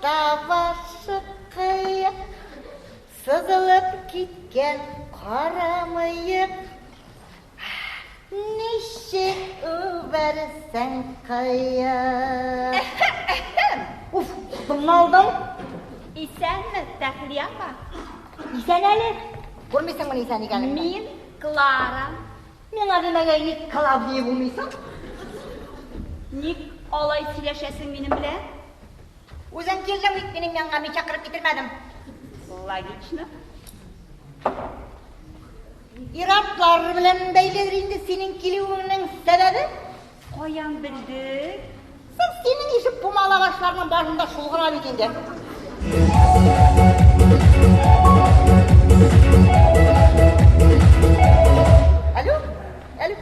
Башта башы кыек, сызылып киткән кара мыек. Ничек үбәрсең кыек. Уф, тыңны алдың. Исәнме, Тәхлия апа? Исән әле. Күрмисеңмени исән икәнеңне? Мин Клара. Миңа димәгәй ник Клавдия булмыйсың? Ник алай сөйләшәсең минем белән? Үзең килдең бит минем янга, мин чакырып китермәдем. Логично. Ир-атлар белән бәйледер инде синең килүеңнең сәбәбе? Каян белдең? Сез синең ише пумала башларның башында шул гына бит инде. Алло? Алло?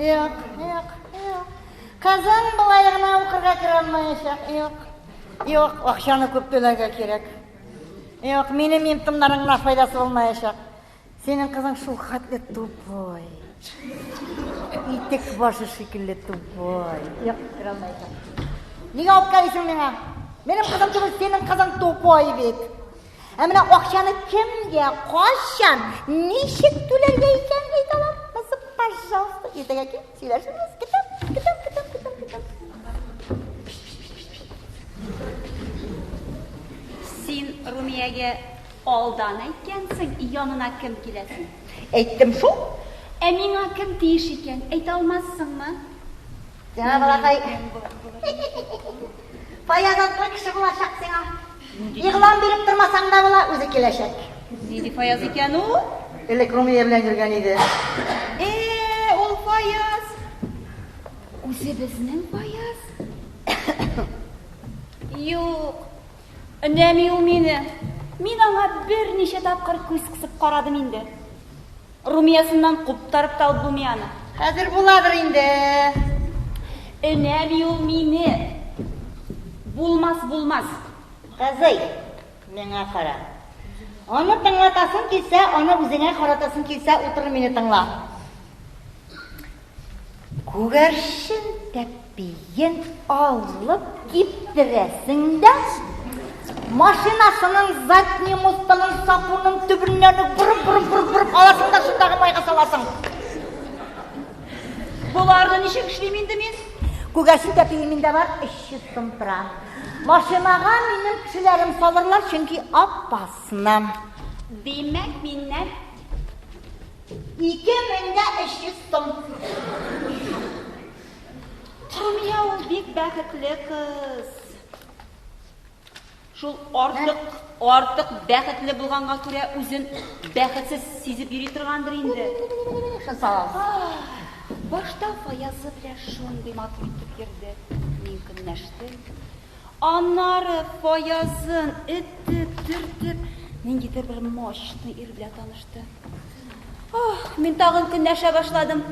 Юк, юк, юк. Кызың болай гына укырга керә алмаячак. Юк. Юк, акчаны күп түләргә кирәк. Юк, минем им-томнарың гына файдасы булмаячак. Синең кызың шул хәтле тупой. Итек башы шикелле тупой. Юк, керә алмаячак. Нигә үпкәлисең миңа? Минем кызым түгел, синең кызың тупой бит. Ә менә акчаны кемгә, кайчан, ничек түләргә икән әйтә алам. Кызым, пожалуйста, иртәгә кил, сөйләшербез. Көтәм, көтәм, көтәм, көтәм, көтәм. Син Румиягә Алдан әйткәнсең, янына кем киләсен. Әйттем шул. Ә миңа кем тиеш икән, әйтә алмассыңмы? Сиңа, балакай. Фаяз атлы кеше булачак сиңа. Игълан биреп тормасаң да була, үзе киләчәк. Нинди Фаяз икән ул? Элек Румия белән йөргән иде. Э, ул Фаяз. Үзебезнең Фаяз. Юк, Өнәми ул мине. Мин аңа берничә тапкыр күз кысып карадым инде. Румиясеннән куптарып та алып булмый аны. Хәзер буладыр инде. Өнәми ул мине. Булмас, булмас. Кызый, миңа кара. Аны тыңлатасың килсә, аны үзеңә каратасың килсә, утыр мине тыңла. Күгәрчен тәпиен алып киптерәсең дә, машинасының задний мостының сапунын төбеннән үк борып борып борып борып аласың да шундагы майга саласың. Боларны ничек эшлим инде мин? Күгәрчен тәпие миндә бар, 300 сум тора. Машинага минем кешеләрем салырлар, чөнки опасно. Димәк, миннән 2300 сум. Румия ул бик бәхетле кыз. Шул артык, артык бәхетле булганга күрә үзен бәхетсез сизеп йөри торгандыр инде. Башта Фаязы белән шундый матур итеп йөрде. Мин көнләштем. Аннары Фаязын этеп, төртеп, ниндидер бер мощный ир белән танышты. Ох, мин тагын көнләшә башладым.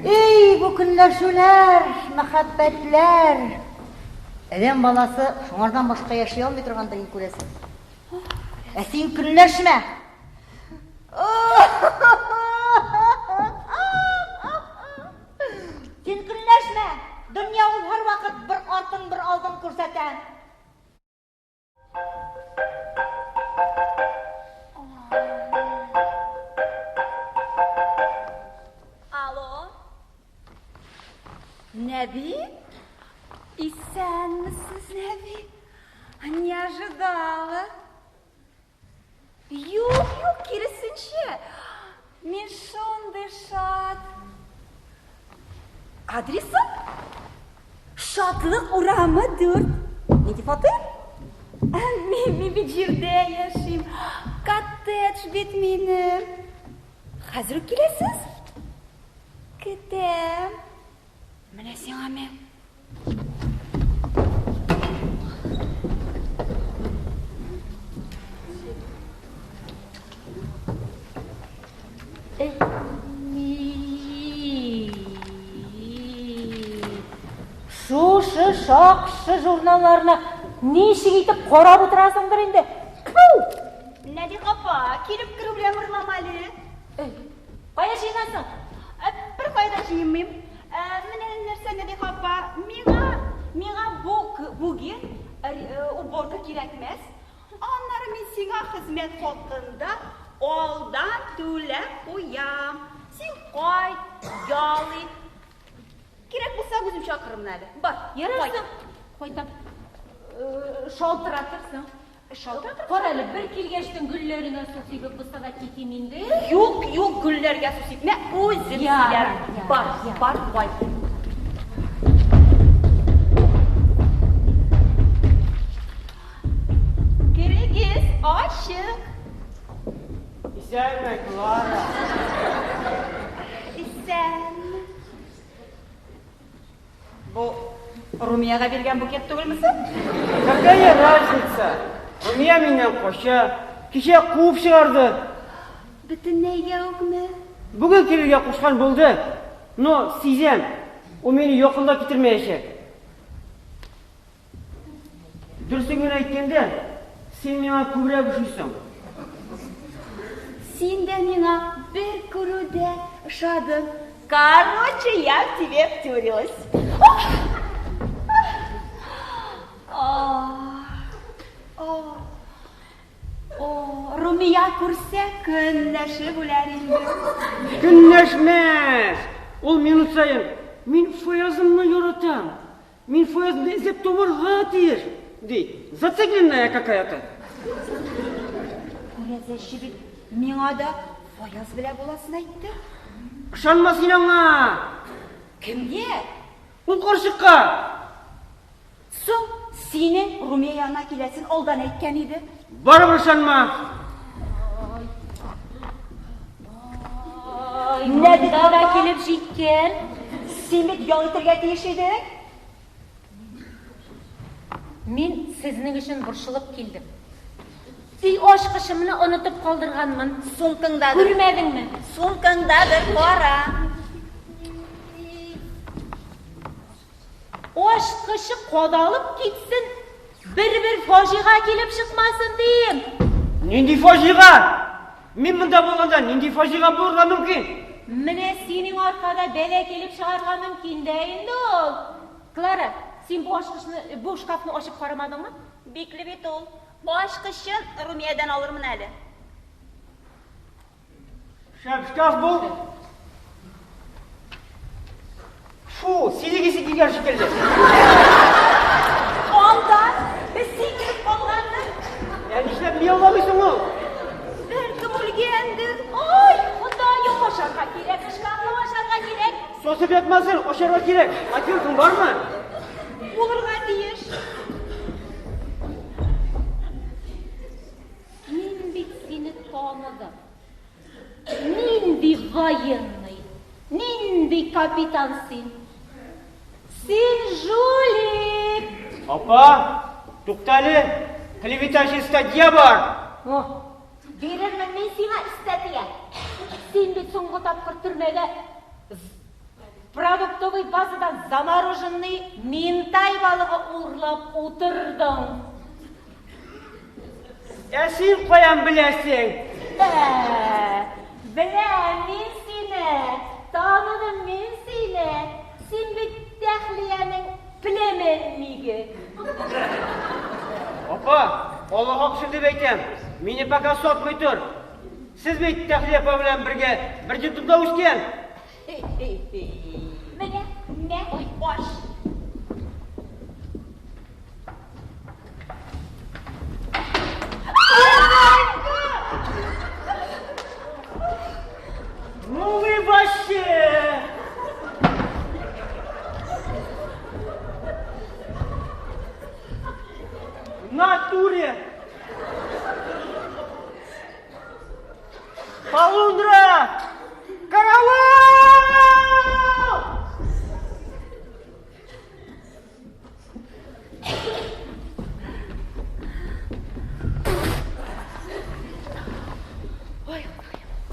Эй, бу көнләшүләр, мәхәббәтләр. Адәм баласы шуңардан башка яши алмый торгандыр инде, күрәсең. Ә син көнләшмә. Син көнләшмә. Дөнья ул һәрвакыт бер артын, бер алдын күрсәтә. Алло. Нәби? Исәнмесез, Нәби. Не ожидала. Юк, юк, киресенчә. Мин шундый шат. Адресы? Шатлык урамы 4. Нинди фатир? Мин, мин бит җирдә яшим. Коттедж бит минем. Хәзер үк киләсез? Көтәм. Менә сиңа мә. Шушы шакшы журналларны ничек итеп карап утырасыңдыр инде. Тфу! Нәдих апа, килеп керү белән урлама әле. Кая җыенасың? Бер кая да җыенмыйм. Менә нәрсә, Нәдих апа, миңа, миңа бу, бүген Уборка кирәкмәс. Аннары мин сиңа хезмәт хакында алдан түләп куям. Син кайт, ял ит. Кирәк булса, үзем чакырырмын әле. Бар, Ярарсың. Кайтам. Шалтыратырсың. Шалтыратырсың. Кара әле, бер килгәчтен гөлләреңә су сибеп булса да китим инде. Юк, юк, гөлләргә су сипмә, үзем Ярар, сибәрмен. Бар, ярар. бар, кайт. Керегез, ачык. Исәнме, Клара? Исәнме. Бу Румиягә биргән букет түгелме соң? Какая разница? Румия миннән кача. Кичә куып чыгарды. Бөтенләйгә үкме? Бүген килергә кушкан булды. Но сизәм, ул мине якын да китермәячәк. Дөресен генә әйткәндә, син миңа күбрәк ошыйсың. Син дә миңа бер күрүдә ошадың. Короче, я в тебе втюрилась. Румия күрсә, көнләшеп үләр инде. Көнләшмәс! Ул минут саен, мин Фаязымны яратам, мин Фаязымны эзләп табарга тиеш, ди. Зацикленная какая-то. Күрәзәче бит миңа да Фаяз белән буласын әйтте. Ышанма син аңа! Кемгә? Ул карчыкка! Соң, синең Румия янына киләсен алдан әйткән иде. Барыбер ышанма! Ай, монда да килеп җиткән. Син бит ял итәргә тиеш идең. Мин сезнең өчен борчылып килдем. Өй ачкычымны онытып калдырганмын. Сумкаңдадыр. Күрмәдеңме? Сумкаңдадыр, кара. Ачкычы кадалып китсен, бер-бер фаҗига килеп чыкмасын дием. Нинди фаҗига? Мин монда булганда нинди фаҗига булырга мөмкин? Менә синең аркада бәла килеп чыгарга мөмкин дә инде ул. Клара, син бу ачкычны, бу шкафны ачып карамадыңмы? Бикле бит ул. Ачкычын Румиядән алырмын әле. Шәп шкаф бу. Фу, сидек исе килгән шикелле. Анда без сикереп калгандыр. Ә нишләп мияуламыйсың ул? Бәлкем үлгәндер. Ай, Ходаем, ашарга кирәк, шкафны ашарга кирәк. Сосып ятмасын, ашарга кирәк. Отвертың бармы? Булырга тиеш. Мин бит сине таныдым. Нинди военный, нинди капитан син? Син жулик! Апа, туктале, клеветащий статья бар. О, бирермен мин сиңа статья. Син бит соңгы тапкыр төрмәгә продуктовый базадан замороженный минтай балыгы урлап утырдың. Ә син каян беләсең? Ә, беләм мин сине, таныдым мин сине. Син бит Тәхлиянең племенниге. Апа, Аллаһ хакы дип әйтәм, мине пока сатмый тор. Сез бит Тәхлия апа белән бергә бер детдомда үскән. Менә, мә, аш. Ну вы вообще! В натуре! Полундра! Караул!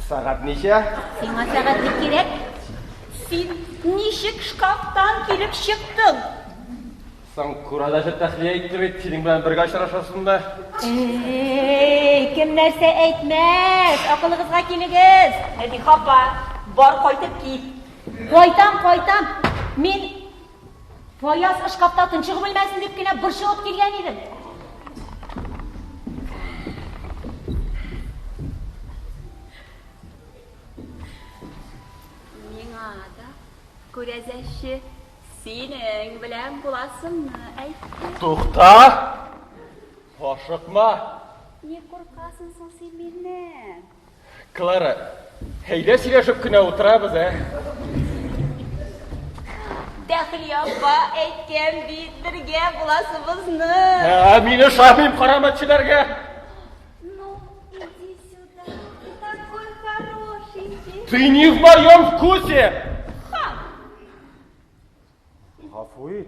Сәгать ничә? Сиңа сәгать бик кирәк. Син ничек шкафтан килеп чыктың? Соң күрәзәче Тәхлия әйтте бит, синең белән бергә очрашасың да. Эй, кем нәрсә әйтмәс, акылыгызга килегез. Нәбиха апа, бар кайтып кит. Кайтам, кайтам. Мин Фаяз шкафта тынчыгып үлмәсен дип кенә борчылып килгән идем. Күрәзәче синең белән буласымны әйтте. Тукта! Ашыкма! Ник куркасың соң син миннән? Клара, әйдә сөйләшеп кенә утырабыз, ә? Дәхлия апа әйткән бит бергә буласыбызны. Ә, мин ышанмыйм карамәтчеләргә. Ну, иди сюда, ты такой хорошенький. Ты не в моем вкусе! Хам! Гафу ит.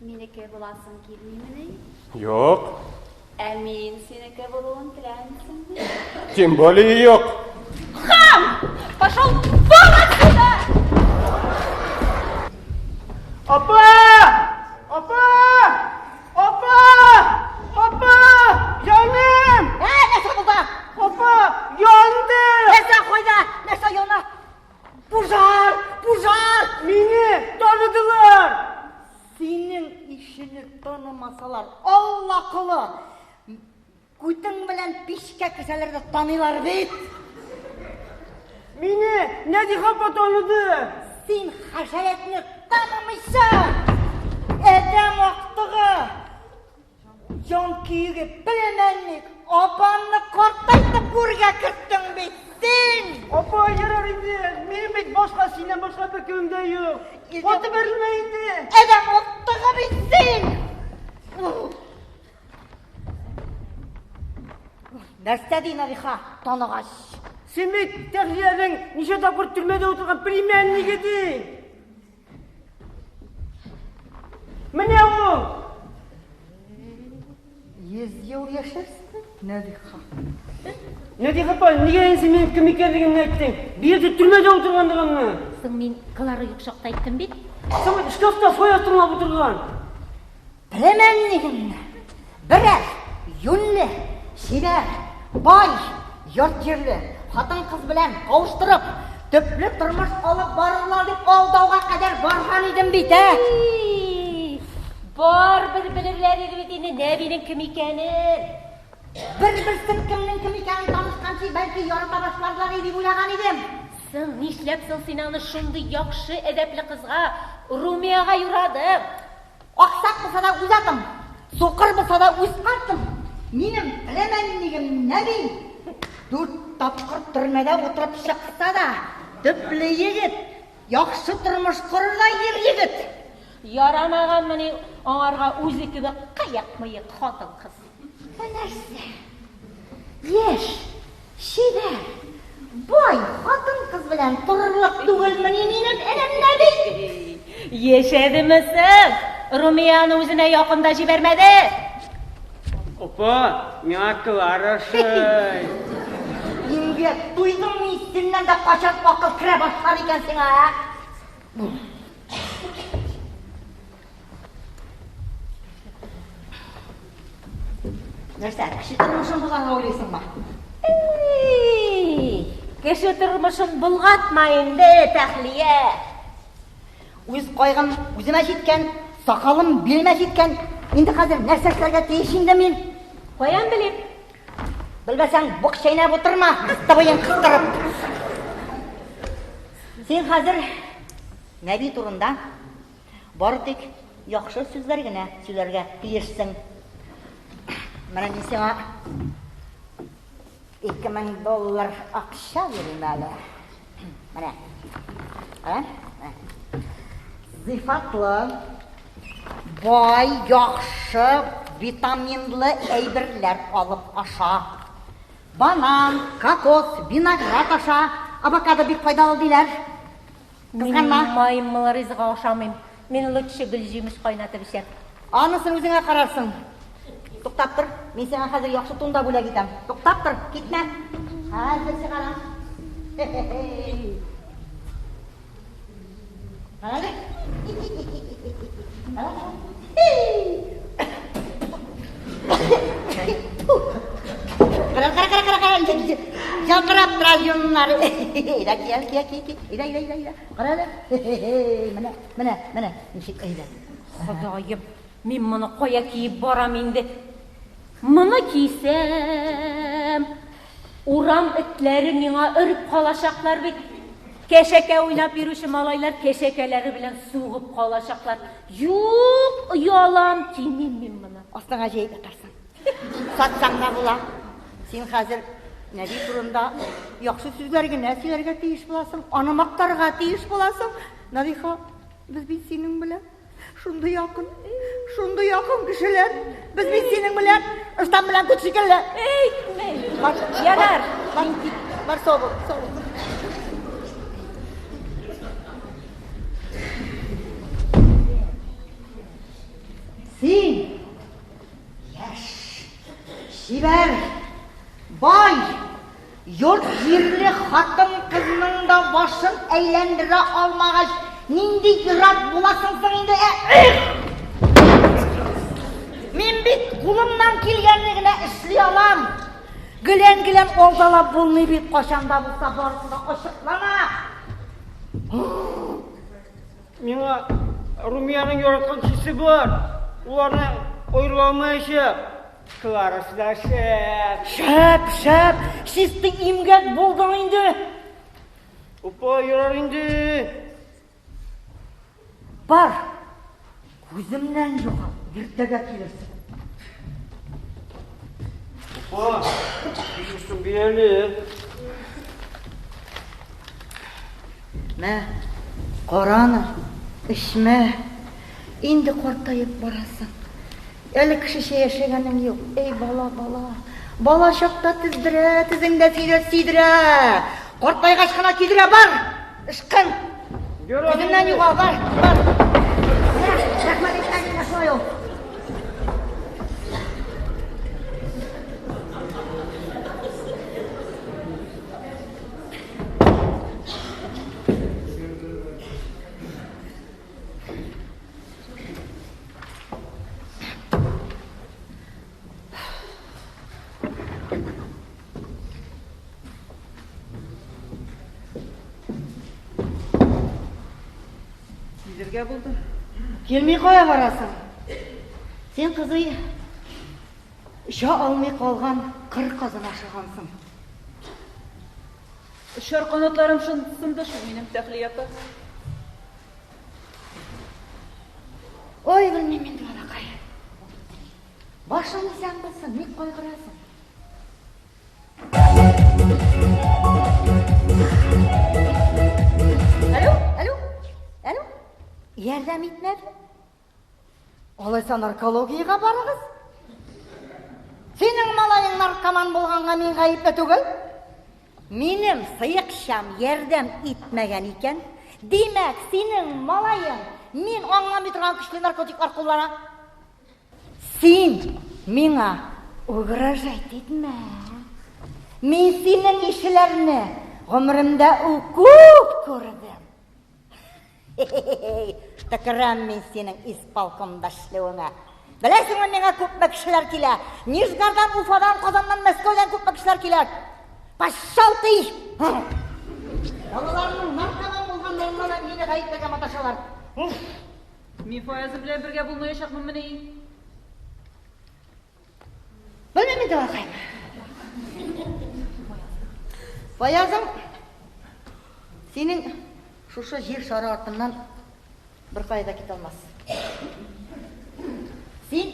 Минеке буласың килмимени? Юк. Ә мин синеке булуын теләмисеңме? Тем более юк. Хам! Пошел вон отсюда! Апа! Апа! Апа! Апа! Җаным! Ә, нәрсә булды? Апа! Янды! Нәрсә кайда? Нәрсә яна? Пожар! Пожар! Мине таныдылар! Синең ишене танымасалар, Алла колы! Күтең белән пичкә керсәләр дә таныйлар бит! Мине Нәдиха апа таныды! Син хәшәрәтне танымыйсың! Адәм актыгы! Җан көеге, племянник, апамны картайтып гүргә керттең бит син! Апа, ярар инде, минем бит башка синнән башка беркемем дә юк. Каты бәрелмә инде. Адәм актыгы бит син! Нәрсә ди Навиха, таныгач? Син бит Тәхлиянең ничә тапкыр төрмәдә утырган племяннигы ди. Менә ул! 100 ел яшәрсең, Нәдиха. Нәдиха апа, нигә инде син минем кем икәнлегемне әйттең? Бигрәк тә төрмәдә утырганлыгымны. Соң мин Клара юк чакта әйттем бит. Соң шкафта фая тыңлап утырган. Племяннигемне берәр юньле, чибәр, бай, йорт-җирле хатын-кыз белән кавыштырып, төпле тормыш алып барырлар дип алдауга кадәр барган идем бит, ә? Барыбер белерләр иде бит инде Нәбинең кем икәнен. Бер-берсен кемнең кем икәнен танышканчы, бәлки ярата башларлар иде дип уйлаган идем. Соң нишләп соң син аны шундый яхшы, әдәпле кызга, Румиягә юрадың? Аксак булса да үз атым, сукыр булса да үз картым. Минем племяннигем Нәби дүрт тапкыр төрмәдә утырып чыкса да, төпле егет, яхшы тормыш корырдай ир-егет. Ярамаганмыни аңарга үзе кебек кыек мыек хатын-кыз? Ә нәрсә? Яшь, чибәр, бай хатын-кыз белән торырлык түгелмени минем энем Нәби? Яшәдеме соң? Румия аны үзенә якын да җибәрмәде. Опа, миңа Клара ошый. Инде туйдым мин синнән дә, качан акыл керә башлар икән сиңа, ә? Нәрсә, кеше тормышын бозарга уйлыйсыңмы? Эй, кеше тормышын болгатма инде, Тәхлия. Үз кайгым үземә җиткән, сакалым билемә җиткән. Инде хәзер нәрсә эшләргә тиеш инде мин? Каян белим? Белмәсәң, бук чәйнәп утырма, кыстыбыең кыстырып. Син хәзер Нәби турында бары тик яхшы сүзләр генә сөйләргә тиешсең. Менә мин сиңа 2000 доллар акча бирим әле. Менә. Ә? Зифатлы, бай, яхшы, витаминлы әйберләр алып аша. Банан, кокос, виноград аша. Авокадо бик файдалы диләр. Кызганма. Мин маймыл ризыгы ашамыйм. Мин лучше гөлҗимеш кайнатып эчәм. Анысын үзеңә карарсың. Туктап тор, мин сиңа хәзер яхшы тун да бүләк итәм. Туктап тор, китмә. Хәзер чыгарам. Кара әле. Кара, кара. Кара, кара, кара, кара, кара. Ялтырап тора йоннары. Әйдә, кил, кил, кил, кил. Әйдә, әйдә, әйдә, әйдә. Кара әле. Менә, менә, менә. Ничек әйбәт. Ходаем, мин моны кая киеп барам инде? Моны кисәм, урам этләре миңа өреп калачаклар бит. Кәшәкә уйнап йөрүче малайлар кәшәкәләре белән сугып калачаклар. Юк, оялам, кимим мин моны. Астыңа җәеп ятарсың. Сатсаң да була. Син хәзер Нәби турында яхшы сүзләр генә сөйләргә тиеш буласың, аны мактарга тиеш буласың. Нәбиха, без бит синең белән шундый якын, шундый якын кешеләр. Без бит синең белән ыштан белән күт шикелле. Әйтмә. Бар, Ярар. Бар, бар, сау бул, сау бул. Син яшь, чибәр, бай, йорт җирле хатын-кызның да башын әйләндерә алмагач, нинди ир-ат буласың соң инде, ә? Эх! Мин бит кулымнан килгәнне генә эшли алам. Гелән-гелән алдалап булмый бит, кайчан да булса барысы да ачыклана. Миңа Румиянең яраткан кешесе бар. Ул аны аерыла алмаячак. Кларасы да шәп. Шәп, шәп, чистый имгәк булдың инде. Опа, ярар инде. Бар, күземнән югал, иртәгә килерсең. Опа, 500 сум бир әле. Мә, кара аны, эчмә. Инде картаеп барасың. Әле кешечә яшәгәнең юк. Эй, бала, бала. Бала чакта тездерә, тезеңдә сөйдә сөйдерә. Картайгач кына көйдерә, бар. Ышкын. Күземнән югал, бар, бар. Рәхмәт әйтмә миңа шулай ул. Килергә булды. Килми кая барасың? Син, кызый, оча алмый калган кыр казын ашагансың. Очар канатларым сынды шул минем, Тәхлия апа. Ой, белмим инде, балакай. Башың исән булсын, ник кайгырасың? Алло, алло, алло. Ярдәм итмәде? Алайса наркологиягә барыгыз. Синең малаең наркоман булганга мин гаепле түгел. Минем сыекчам ярдәм итмәгән икән, димәк, синең малаең мин аңламый торган көчле наркотиклар куллана. Син миңа угрожать итмә. Мин синең ишеләрне гомеремдә күп күрдем. Төкерәм мин синең исполкомда эшләвеңә. Беләсеңме, миңа күпме кешеләр килә? Нижгардан, Уфадан, Казаннан, Мәскәүдән күпме кешеләр килә? Пошел ты! Балаларның наркоман булганнарына да мине гаепләргә маташалар. Уф! Мин Фаязым белән бергә булмаячакмынмыни? Белмим инде, балакаем. Фаязым синең шушы җир шары артыннан беркая да китә алмас. Син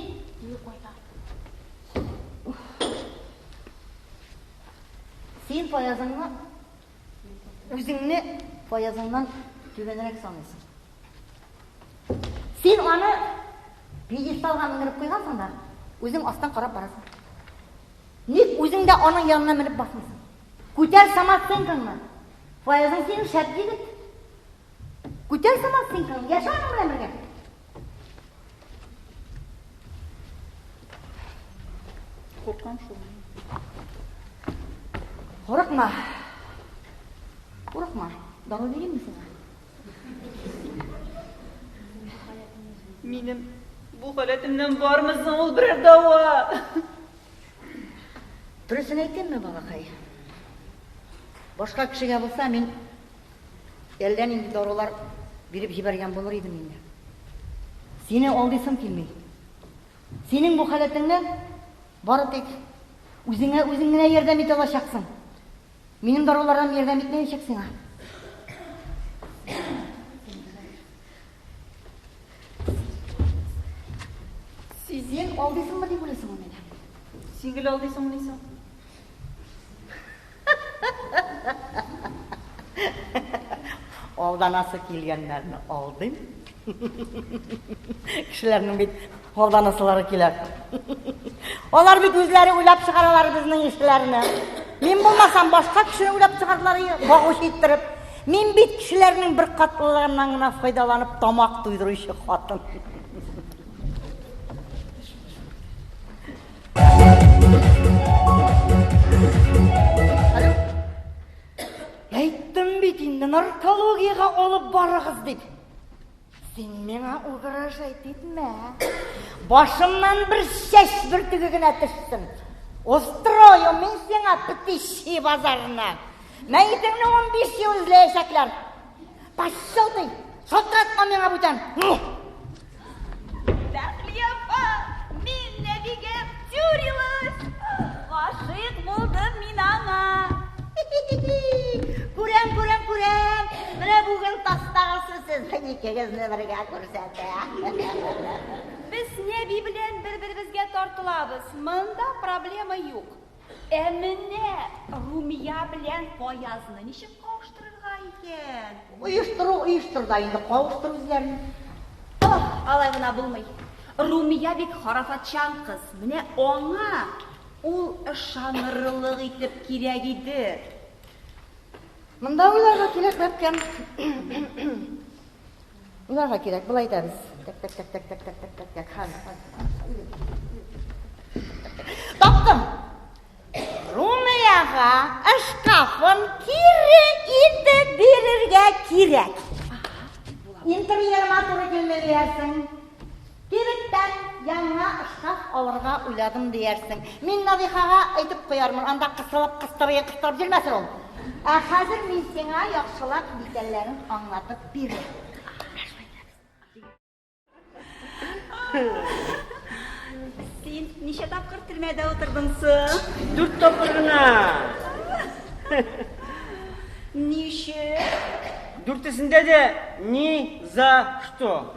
Син Фаязыңны үзеңне Фаязыңнан түбәнрәк саныйсың. Син аны пьедесталга менгереп куйгансың да, үзең астан карап барасың. Ник үзең дә аның янына менеп басмыйсың? Күтәр самооценкаңны. Фаязың синең шәп егет. Күтәр самооценкаңны, яшә аның белән бергә. Куркам шул. Курыкма. Курыкма. Дару биримме сиңа? Минем бу халәтемнән бармы соң ул берәр дәва? Дөресен әйтәмме, балакай? Башка кешегә булса, мин әллә нинди дарулар биреп җибәргән булыр идем инде. Сине алдыйсым килми. Синең бу халәтеңнән бары тик үзеңә үзең генә ярдәм итә алачаксың. Минем даруларым ярдәм итмәячәк сиңа. Син алдыйсыңмы дип уйлыйсыңмы мине? Син гел алдыйсыңмыни соң? Алданасы килгәннәрне алдыйм. Кешеләрнең бит алданасылары килә. Алар бит үзләре уйлап чыгаралар безнең ишеләрне. Мин булмасам, башка кешене уйлап чыгардылар, багучы иттереп. Мин бит кешеләрнең бер катлылыгыннан гына файдаланып тамак туйдыручы хатын. Алло. Әйттем бит инде, наркологиягә алып барыгыз дип. Син миңа угрожать итмә. Башымнан бер чәч бөртеге генә төшсен. Устрою мин сиңа птичий базарына. Мәетеңне 15 ел эзләячәкләр. Пошел ты! Шалтыратма миңа бүтән! Тәхлия апа, мин Нәбигә втюрилась! Гашыйк булдым мин аңа! Күрәм, күрәм, күрәм! Менә бүген тастагысы сезнең икегезне бергә күрсәтә. Без Нәби белән бер-беребезгә тартылабыз, монда проблема юк. Ә менә Румия белән Фаязны ничек кавыштырырга икән? Оештыру оештыр да инде, кавыштыр үзләрен. Ох, алай гына булмый. Румия бик хорафатчан кыз. Менә аңа ул ышанырлык итеп кирәк иде. Монда уйларга кирәк, бәбкәм. Уйларга кирәк, болай итәбез. Так, так, так, так, так, так, так, так, так, хәзер, хәзер. Таптым! Румияга шкафын кире итеп бирергә кирәк. Интерьерыма туры килми диярсең. Кибеттән яңа шкаф алырга уйладым диярсең. Мин Навихага әйтеп куярмын, анда кысылып, кыстырып, кыстырып йөрмәсен ул. Ә хәзер мин сиңа яхшылап детальләрен аңлатып бирәм. Син ничә тапкыр төрмәдә утырдың соң? Дүрт тапкыр гына. Ничә? Дүртесендә дә ни за что.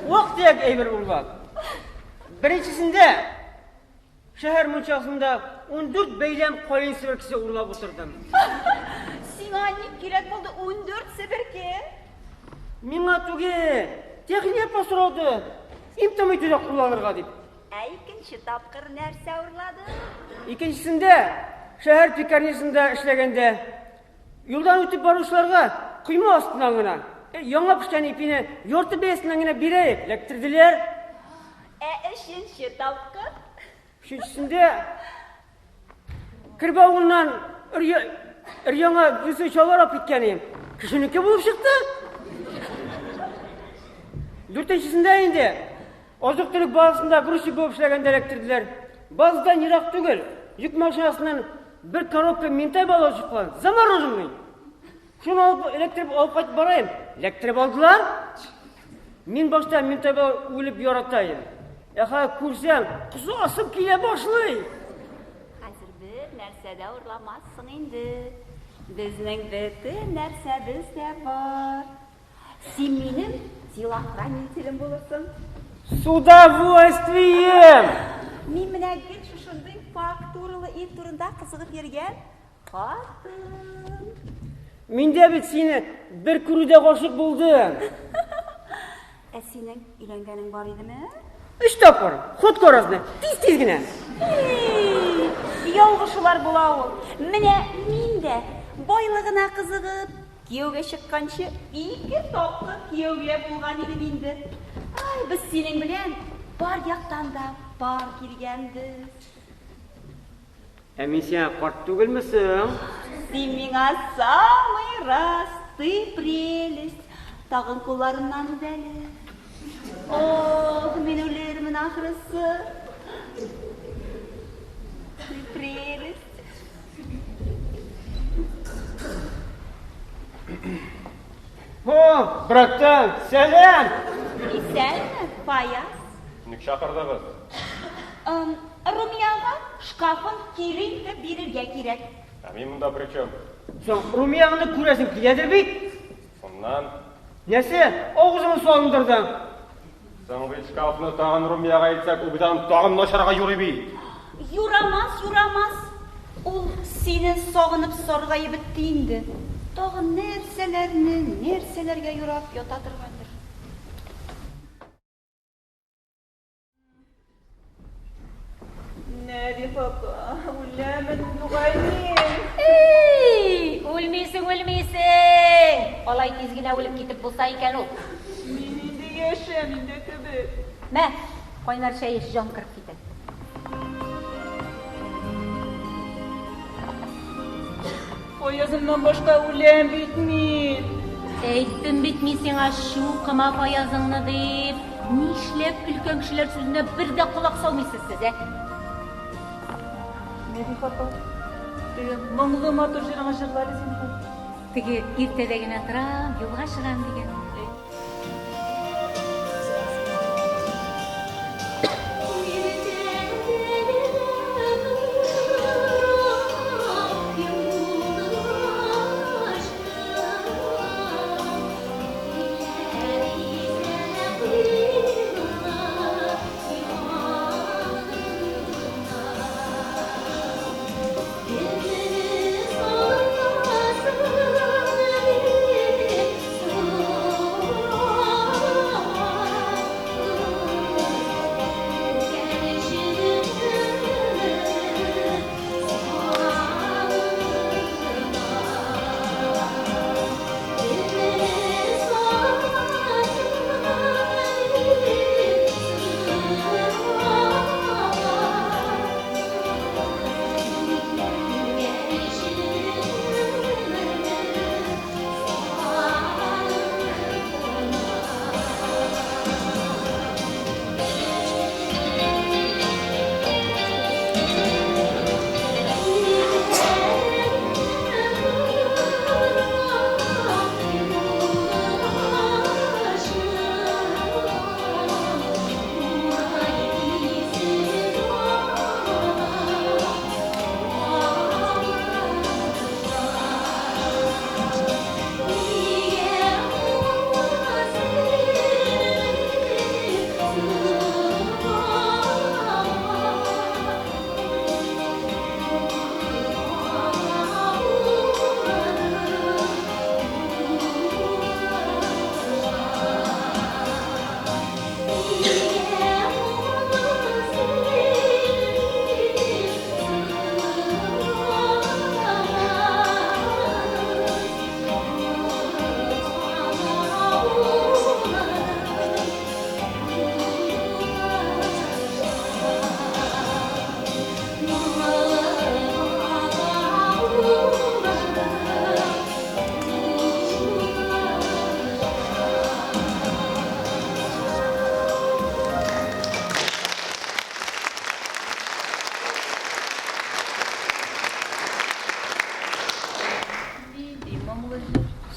Вак-төяк әйбер урлап. Беренчесендә шәһәр мунчасында 14 бәйләм каен себеркесе урлап утырдым. Сиңа ник кирәк булды 14 себерке? Миңа түгел, техник апа сорады. Им-том итүдә кулланырга дип. Ә икенче тапкыр нәрсә урладың? Икенчесендә шәһәр пекарнясында эшләгәндә юлдан үтеп баручыларга койма астыннан гына яңа пешкән ипине ярты бәясеннән генә бирәек, эләктерделәр. Ә өченче тапкыр? Өченчесендә Кербә авылыннан өр-яңа джинсы чалбар алып киткән идем. Кешенеке булып чыкты. Дүртенчесендә инде азык-төлек базасында грузчик булып эшләгәндә эләктерделәр. Базадан ерак түгел, йөк машинасыннан бер коробка минтай балыгы чыккан, замороженный. Шуны алып, эләктереп алып кайтып барайым. Эләктереп алдылар. Мин башта минтай балыгы үлеп ярата идем. Ә хәзер күрсәм, косасым килә башлый. Хәзер бер нәрсә дә урламассың инде. Безнең бөтен нәрсәбез дә бар. Син минем телохранителем булырсың. С удовольствием! Мин менә гел шушындый фактуралы ир турында кызыгып йөргән хатын. Мин дә бит сине бер күрүдә гашыйк булдым. Ә синең өйләнгәнең бар идеме? Өч тапкыр, ходка разный, тиз-тиз генә. Ялгышулар була ул. Менә мин дә байлыгына кызыгып, кияүгә чыкканчы ике тапкыр кияүгә булган идем инде. Ай, без синең белән бар яктан да пар килгәнбез. Ә мин сиңа карт түгелме соң? Син миңа самый раз, ты прелесть. Тагын кулларыннан үп әле. Ох, мин үлермен ахрысы. Ты прелесть. О, братан, сәлам! Исәнме, Фаяз? Ник чакырдыгыз? Румияга шкафын кире итеп бирергә кирәк. Ә мин монда при чем? Соң, Румияңне күрәсең киләдер бит? Шуннан? Нәрсә, авызыңны салындырдың? Соң бит шкафны тагын Румиягә әйтсәк, ул бит аны тагын начарга юрый бит. Юрамас, юрамас. Ул сине сагынып саргаеп бетте инде. Тагын нәрсәләрне, нәрсәләргә юрап ята торгандыр. Нәби папа, үләмен бугай мин. Эй, үлмисең, үлмисең. Алай тиз генә үлеп китеп булса икән ул. Мин инде яшәмим дә кебек. Мә, кайнар чәй эч, җан кереп китә. Фаязымнан башка үләм бит мин. Әйттем бит мин сиңа, чукыма Фаязыңны дип. Нишләп өлкән кешеләр сүзенә бер дә колак салмыйсыз сез, ә? Мәдих апа, теге моңлы матур җырыңа җырла әле зинһар. Теге иртәдә генә торам, юлга чыгам дигән.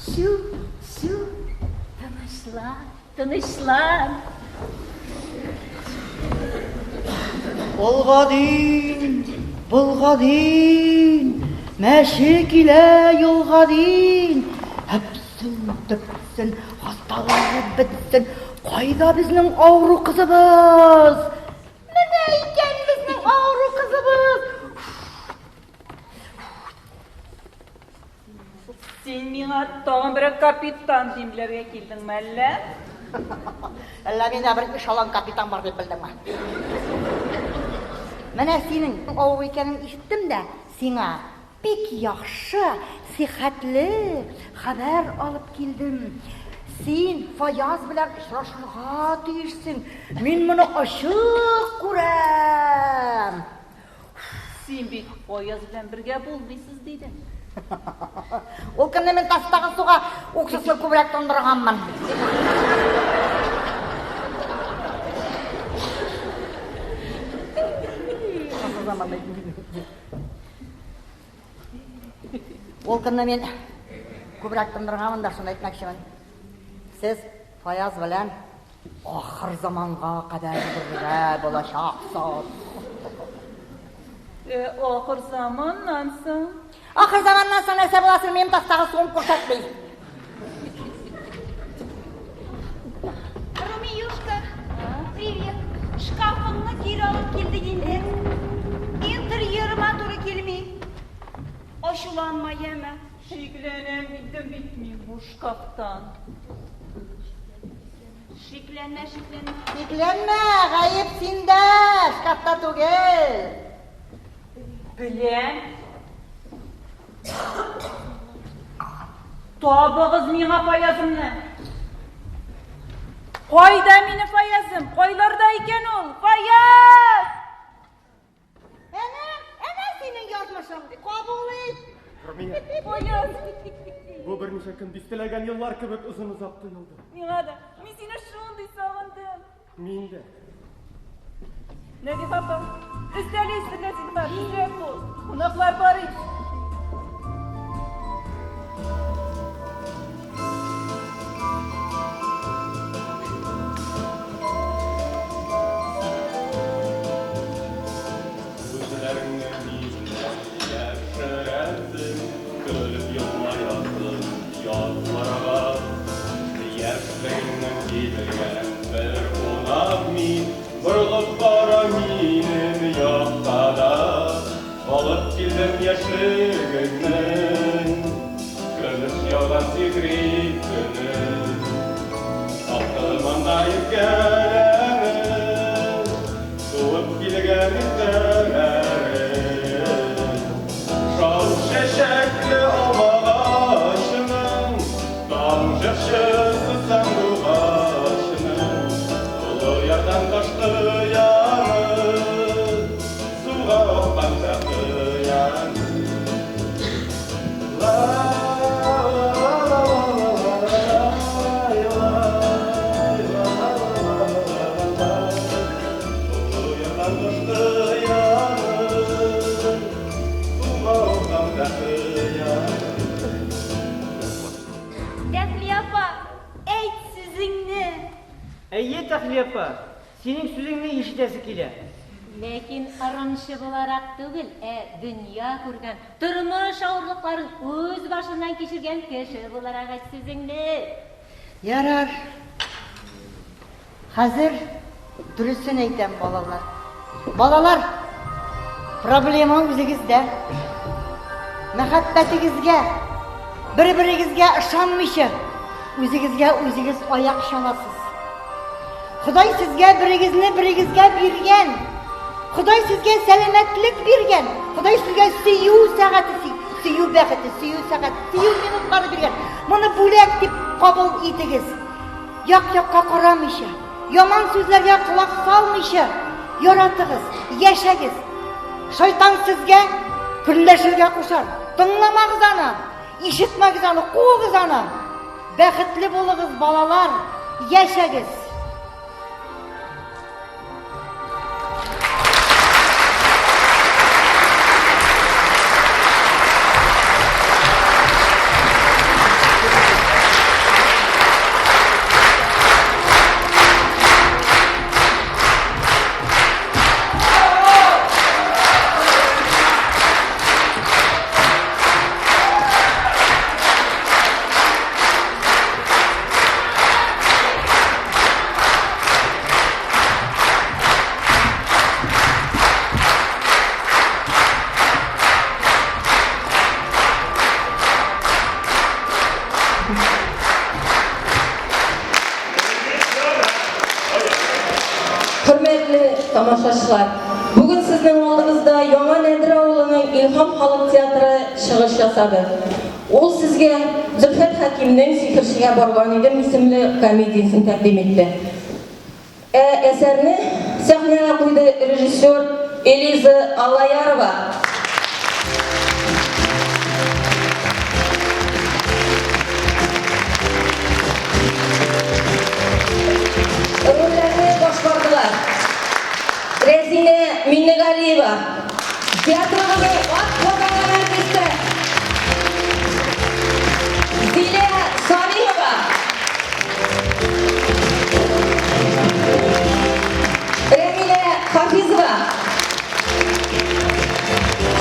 Чү, чү, тынычлан, тынычлан. Болгадин, Болгадин, мәче килә юлгадин. Әпсен, төпсен, хасталары бетсен. Кайда безнең авыру кызыбыз? Менә икән безнең авыру кызыбыз. Син миңа тагын бер капитан димләргә килдеңме әллә? Әллә миндә бер эшелон капитан бар дип белдеңме? Менә синең авыру икәнен ишеттем дә, сиңа бик яхшы, сихәтле хәбәр алып килдем. Син Фаяз белән очрашырга тиешсең. Мин моны ачык күрәм. Син бит Фаяз белән бергә булмыйсыз, дидең. Ул көнне мин тастагы суга уксусны күбрәк тондырганмын. Ул көнне мин күбрәк тондырганмын да шуны әйтмәкчемен. Сез Фаяз белән Ахыр заманга кадәр бергә булачаксыз. Э, ахыр заманнан соң. Ахыр заманнан соң нәрсә буласын минем тастагы суым күрсәтми. Румиюшка. Мебель алып килдек инде. Интерьерыма туры килми. Ачуланма, яме. Шикләнәм идем бит мин бу шкафтан. Шикләнмә, шикләнмә. Шикләнмә, гаеп синдә, шкафта түгел. Беләм. Табыгыз миңа Фаязымны. Кайда минем Фаязым? Кайларда икән ул? Фаяз! Әнә, әнә синең язмышың. Кабул ит. Румия. Фаяз. Бу берничә көн дистәләгән еллар кебек озын-озак тоелды. Миңа да. Мин сине шундый сагындым. Мин дә. Нәзифә апа, өстәл өстендә зинһар, тизрәк бул. Кунаклар бар ич. Күзләреңне миннән яшерәсең, көлеп елмаясың язларга. Яшьлегеңнән килгән бер кунак мин, борылып кара минем якка да. Алып килдем яшьлегеңнең көмеш яуган сихри көнен. Таптым анда иркәләнеп, туып килгән иртәләрен. Шау чәчәкле алмагачының, таң җырчысы сандугачының, олы ярдан ташкы яны, суга аккан тәкыяны. Тәхлия апа, әйт сүзеңне. Әйе, Тәхлия апа, синең сүзеңне ишетәсе килә. Ләкин ырымчы буларак түгел, ә дөнья күргән, тормыш авырлыкларын үз башыннан кичергән кеше буларак әйт сүзеңне. Ярар. Хәзер дөресен әйтәм, балалар. Балалар, проблема үзегездә. Мәхәббәтегезгә, бер-берегезгә ышанмыйча, үзегезгә үзегез аяк чаласыз. Ходай сезгә берегезне берегезгә биргән. Ходай сезгә сәламәтлек биргән. Ходай сезгә сөю сәгате, сөю бәхете, сөю сәгате, сөю минутлары биргән. Моны бүләк дип кабул итегез. Як-якка карамыйча, яман сүзләргә колак салмыйча, яратыгыз, яшәгез. Шайтан сезгә көнләшергә кушар. Тыңламагыз аны, ишетмәгез аны, куыгыз аны. Бәхетле булыгыз, балалар, яшәгез. Хөрмәтле тамашачылар, бүген сезнең алдыгызда Яңа Нәдер авылының Илһам халык театры чыгыш ясады. Ул сезгә Зөлфәт Хәкимнең Сихерчегә барган идем исемле комедиясен тәкъдим итте. Ә әсәрне сәхнәгә куйды режиссер Элиза Аллаярова. Рольләрне башкардылар. Рәзинә Миннегалиева, театрыбызның ат казанган артисты Зилә Салихова, Рәмилә Хафизова,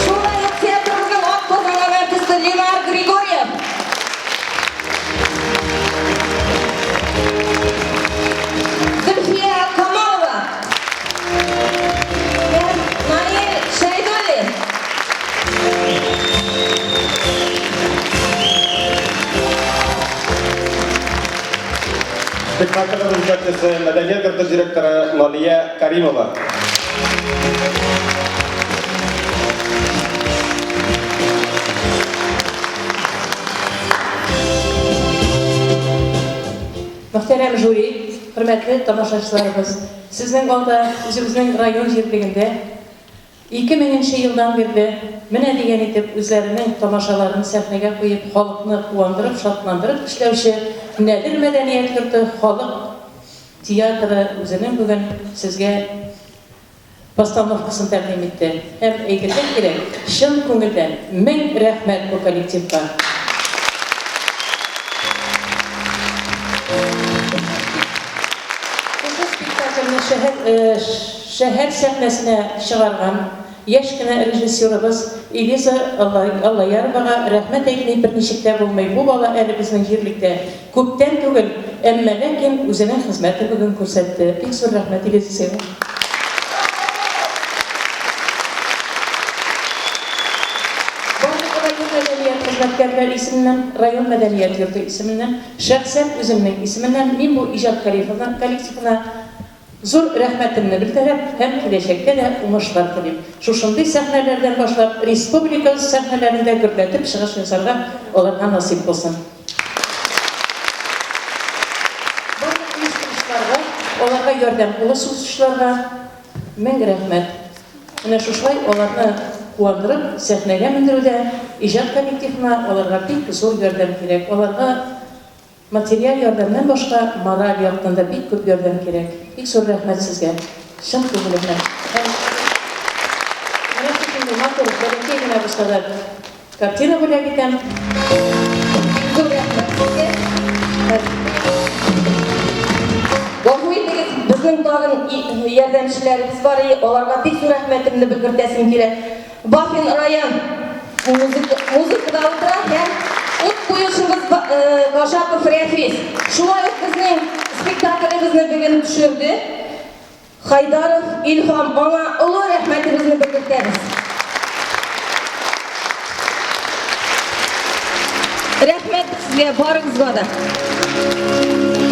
шулай ук театрыбызның ат казанган артисты Ленар Григорьев, Зөлфия Камалова. Спектаклебез җитәкчесе, мәдәният йорты директоры Налия Каримова. Мөхтәрәм жюри, хөрмәтле тамашачыларыбыз, сезнең алда үзебезнең район җирлегендә 2000 нче елдан бирле менә дигән итеп үзләренең тамашаларын сәхнәгә куеп халыкны куандырып, шатландырып эшләүче Нәдер мәдәният йорты халык театры үзенең бүген сезгә постановкасын тәкъдим итте. Һәм әйтергә кирәк, чын күңелдән мең рәхмәт бу коллективка. Шушы спектакльне шәһәр шәһәр сәхнәсенә чыгарган яшь кенә режиссерыбыз Элиза Аллаяровага рәхмәт әйтми берничек тә булмый. Бу бала әле безнең җирлектә күптән түгел, әмма ләкин үзенең хезмәтен бүген күрсәтте. Бик зур рәхмәт, Элиза, сиңа. Барлык район мәдәният хезмәткәрләре исеменнән, район мәдәният йорты исеменнән, шәхсән үземнең исеменнән мин бу иҗат коллективына зур рәхмәтемне белдерәм һәм киләчәктә дә уңышлар телим. Шушындый сәхнәләрдән башлап республика сәхнәләрендә гөрләтеп чыгыш ясарга аларга насыйп булсын. Барлык оештыручыларга, аларга ярдәм кулы сузучыларга мең рәхмәт. Менә шушылай аларны куандырып, сәхнәгә мендерүдә иҗат коллективына аларга бик зур ярдәм кирәк. Аларга Материаль ярдәмнән башка мораль яктан да бик күп ярдәм кирәк. Бик зур рәхмәт сезгә. Чын күңелемнән. Һәм менә шушындый матур, бәләкәй генә булса да картина бүләк итәм. Бик зур рәхмәт сезгә. Гафу итегез, безнең тагын ярдәмчеләребез бар и, аларга бик зур рәхмәтемне белгертәсем килә. Вафин Раян музыка, музыкада утыра һәм ут куючыбыз Кашапов Рәфис. Шулай ук безнең спектаклебезне бүген төшерде. Хайдаров Илһам, аңа олы рәхмәтебезне белгертәбез. Рәхмәт сезгә барыгызга да.